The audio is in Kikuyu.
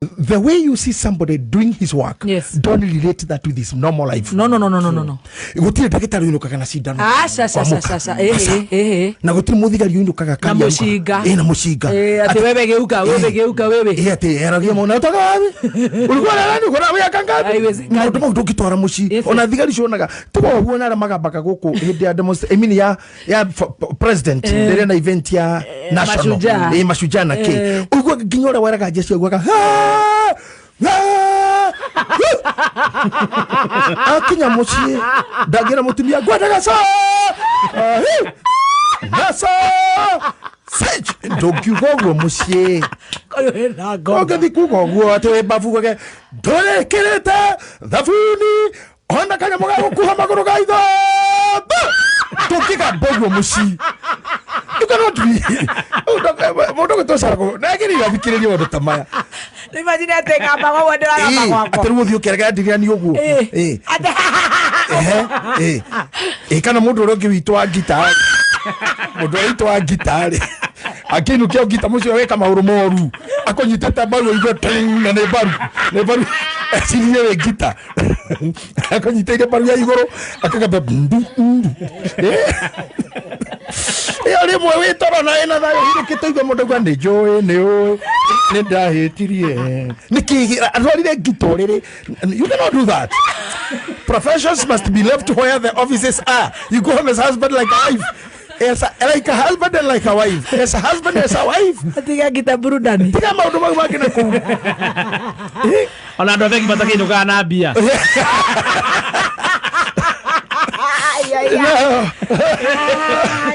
The way you see somebody doing his work, yes, don't relate that with his normal life. No, no, no, no, no, no, no. Gutire ndagĩtarĩ ũinũkaga na cindano. Aca, aca, aca, aca. Eh, eh, eh. Na gutire mũthigari ũinũkaga na mũcinga. Eh, na mũcinga. Eh, atĩ wewe geuka, wewe geuka, wewe. Eh, atĩ eragia mwana ũtoka wapi? Ulikuwa na nani? Uko na miaka ngapi? Haiwezekani. Maũndũ mau ndũngĩtwara mũciĩ. Ona thigari cionaga tiga ũguo na arĩa magambaga gũkũ hĩndĩ ya I mean ya president rĩrĩa na event ya national. Mashujaa. Eh, mashujaa na kĩ. Ũiguaga nginya ũrĩa weraga jeshi augaga, "Ah! Ah!" Akinya mũciĩ ndangĩra mũtumia ngwendaga ca naca ndũngiuga ũguo mũciĩ. Ũyũ wĩna ngoma. Ũngĩthiĩ kuga ũguo atĩ wĩ mbabu ugage ndũrĩkĩrĩte thabuni ona kanyamũ ga gũkuha magũrũ ga ithamba ndũngĩgamba ũguo mũciĩ. You cannot be mũndũ ũgĩtũcara nagĩrĩire athikĩrĩrie maũndũ ta maya. Nĩ imagine atĩ ngamba ũguo ndĩragamba gwakwa. Atĩ rĩu ũthiĩ ũkĩrega ndirani ũguo. Eh. Atĩ Ehe, ĩ. Ĩ, kana mũndũ ũrĩa ũngĩ witũ wa ngitarĩ, mũndũ ũrĩa witũ wa ngitarĩ akĩinũkia ngita mũcio weka maũndũ moru akũnyitĩte mbaru ũigue ting, na nĩ mbaru, nĩ mbaru ecirie wĩ ngita akũnyitĩire mbaru ya igũrũ akagamba ndu ndu. Ĩyo rĩmwe wĩ toro na ĩna thayũ hirũkĩte igua mũndũ auga nĩ njũĩ nĩ ũĩ nĩ ndahĩtirie nĩkĩ atwarire ngita ũrĩrĩ. You cannot do that. Professions must be left where the offices are. You go home as a husband like a wife, as a, like a husband and like a wife, as a husband as a wife. Tiga ngita burudani. Tiga maũndũ mau mangĩ na kũu. Ona andũ a bengi matakĩinũkaga na mbia. Ai, ai, ai. No.